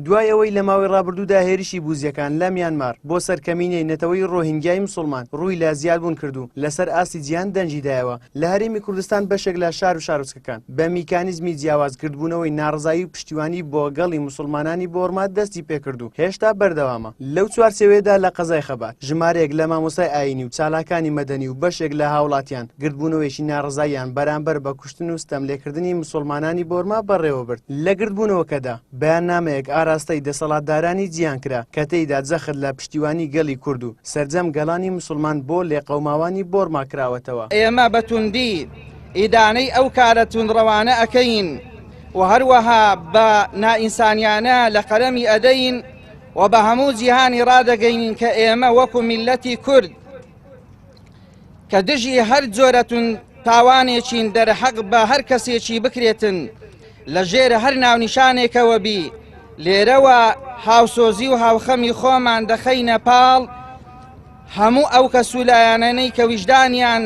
دوای ئەوەی لە ماوەی ڕابردوودا هێرشی بوزییەکان لە میانمار بۆ سەر کەمینەی نەتەوەی ڕۆهینگیای مسوڵمان ڕووی لە زیادبوون کرد و لەسەر ئاستی جیهان دەنگی دایەوە، لە هەرێمی کوردستان بەشێک لە شار و شارۆچکەکان بە میکانیزمی جیاواز گردبوونەوەی ناڕەزایی و پشتیوانی بۆ گەڵی موسڵمانانی بۆرما دەستی پێکرد و هێشتا بەردەوامە. لەو چوارچێوەیەدا لە قەزای خەبات ژمارەیەک لە مامۆستای ئایینی و چالاکانی مەدەنی و بەشێک لە هاوڵاتیان گردبوونەوەیەکی ناڕەزاییان بەرامبەر بە کوشتن و ستەملێکردنی موسڵمانانی بۆرما بەڕێوەبرد. لە گردبوونەوەکەدا بەیاننامەیەک ئاراستەی دەسەڵاتدارانی جیهان کرا کە تێیدا جەخت لە پشتیوانی گەلی کورد و سەرجەم گەلانی موسڵمان بۆ لێقەوماوانی بۆرما کراوەتەوە. ئێمە بە توندی ئیدانەی ئەو کارە توندڕەوانە ئەکەین و هەروەها بە نائینسانیانە لە قەلەمی ئەدەین و بە هەموو جیهانی ڕادەگەینین کە ئێمە وەکو میللەتی کورد کە دژی هەر جۆرە توند تاوانێکین دەرحەق بە هەر کەسێکی بکرێتن لە ژێر هەر ناونیشانێکەوە بی لێرەوە هاوسۆزی و هاوخەمی خۆمان دەخەینە پاڵ هەموو ئەو کەس و لایەنانەی کە ویژدانیان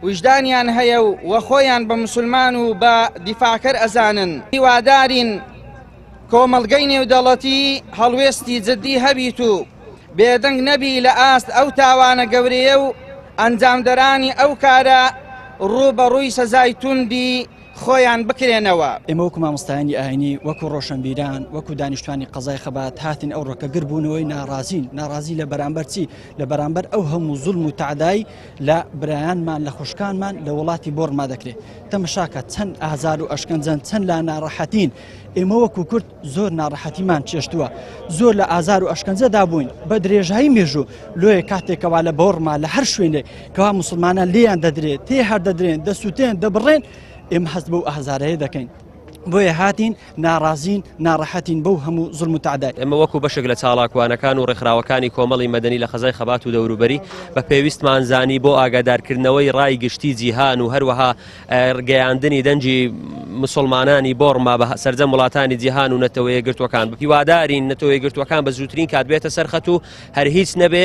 ویژدانیان هەیە و وە خۆیان بە مسلمان و بە دیفاعکەر ئەزانن هیوادارین کۆمەڵگەی نێودەوڵەتی هەڵوێستی جددی هەبیت و بێدەنگ نەبی لە ئاست ئەو تاوانە گەورەیە و ئەنجامدەرانی ئەو کارە ڕووبەڕووی سەزای توندی خۆیان بکرێنەوە. ئێمە وەکو مامۆستایانی ئاینی، وەکو ڕۆشنبیران، وەکو دانیشتوانی قەزای خەبات هاتین ئەوڕۆکە گربوونەوەی ناڕازین، ناڕازی لە بەرامبەر چی؟ لە بەرامبەر ئەو هەموو زوڵم و تەعدای لە برایانمان لە خوشکانمان لە وڵاتی بۆرما دەکرێت. تەمەشاکە چەند ئازار و ئەشکەنجەن، چەند لا ناڕەحەتین. ئێمە وەکو کورد زۆر ناڕەحەتیمان چێشتووە، زۆر لە ئازار و ئەشکەنجەدا بووین بە درێژایی مێژوو. لۆیە کاتێکەوە لە بۆرما لە هەر شوێنێک کەوا موسڵمانان لێیان دەدرێت، تێ هەر دەدرێن، دەسووتێن، دەبڕێن، ئێمە هەست بەو ئازارەیە دەکەین. بۆیە هاتین ناڕازین، ناڕەحەتین بەو هەموو زوڵم و تەعدای. ئێمە وەکو بەشێک لە چاڵاکوانەکان و ڕێکخراوەکانی کۆمەڵی مەدەنی لە قەزای خەبات و دەوروبەری بە پێویستمان زانی بۆ ئاگادارکردنەوەی ڕای گشتی جیهان و هەروەها گەیاندنی دەنگی مسوڵمانانی بۆرما بە سەرجەم وڵاتانی جیهان و نەتەوەیەکگرتووەکان هیوادارین نەتەوەیەکگرتووەکان بە زووترین کات بێتە سەرخەت و هەر هیچ نەبێ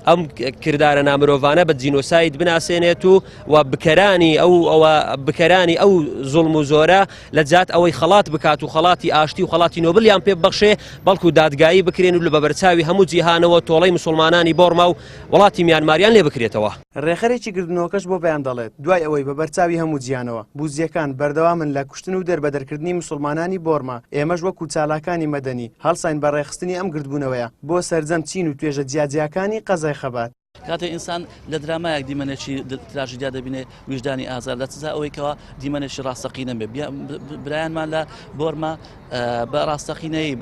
ئەم کردارە نامرۆڤانە بە جینۆساید بناسێنێت و و بکەرانی ئەو ئەوە بکەرانی ئەو زوڵم و زۆرە لە جات ئەوەی خەڵات بکات و خەڵاتی ئاشتی و خەڵاتی نۆبلیان پێ ببەخشێ بەڵکو دادگایی بکرێن و لە بەبەرچاوی هەموو جیهانەوە تۆڵەی مسلمانانی بۆرما و وڵاتی میانماریان لێ بکرێتەوە. ڕێکخەرێکی گردنەوەکەش بۆ پەیام دەڵێت، دوای ئەوەی بە بەرچاوی هەموو جیهانەوە، بوزییەکان بەردەوامن لە کوشتن و دەربەدەرکردنی موسڵمانانی بۆرما، ئێمەش وەکو چالاکانی مەدەنی، هەڵساین بە ڕێکخستنی ئەم گردبوونەوەیە بۆ سەرجەم چین و توێژە جیاجیاکانی قەزای خەبات. کاتێ ئینسان لە درامایەک دیمەنێکی تراژیدیا دەبینێ ویژدانی ئازار لە سزا ئەوەی کەوا دیمەنێکی ڕاستەقینە بێ برایانمان لە بۆرما بە ڕاستەقینەیی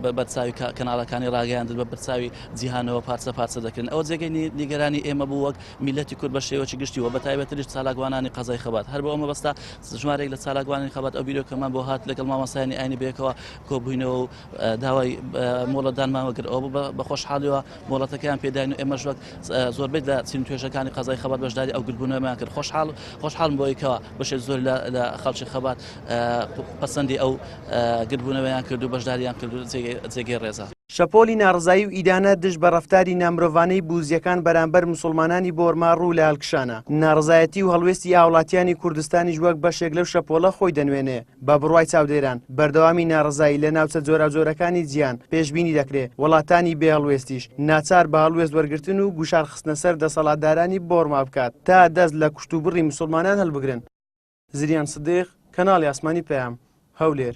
بە بەرچاوی کەناڵەکانی ڕاگەیاندن بە بەرچاوی جیهانەوە پارچە پارچە دەکرێن ئەوە جێگەی نیگەرانی ئێمە بوو وەک میلەتی کورد بە شێوەکی گشتی و بە تایبەتریش چالاکوانانی قەزای خەبات هەر بۆ ئەو مەبەستە ژمارێک لە چالاکوانانی خەبات ئەو بیرۆکەمان بۆ هات لەگەڵ مامۆستایانی ئاینی بەیەکەوە کۆبووینەوە و داوای مۆڵەتدانمان وەگرت ئەوە بە خۆشحاڵیەوە مۆڵەتەکەیان پێداین و ئێمەش وەک زۆربەی لە چین توێژەکانی قەزای خەبات بەشداری ئەو گردبوونەوەمان کرد خۆشحاڵ خۆشحاڵم بۆی کەوا بەشێک زۆر لە خەڵکی خەبات پەسەندی ئەو گردبوونەوەیان کرد و بەشداریان کرد و جێگەی ڕێزە. شەپۆلی ناڕەزایی و ئیدانە دژ بە ڕەفتاری نامرۆڤانەی بوزییەکان بەرامبەر موسڵمانانی بۆرما ڕوو لە هەڵکشانە. ناڕەزایەتی و هەڵوێستی هاوڵاتیانی کوردستانیش وەک بەشێک لەو شەپۆلە خۆی دەنوێنێ. بە بڕوای چاودێران، بەردەوامی ناڕەزایی لە ناوچە جۆراوجۆرەکانی جیهان پێشبینی دەکرێ، وڵاتانی بێ هەڵوێستیش ناچار بە هەڵوێست وەرگرتن و گوشار خستنە سەر دەسەڵاتدارانی بۆرما بکات تا دەست لە کوشتوبڕی موسڵمانان هەڵبگرن. زریان سدیق، کەناڵی ئاسمانی پەیام، هەولێر.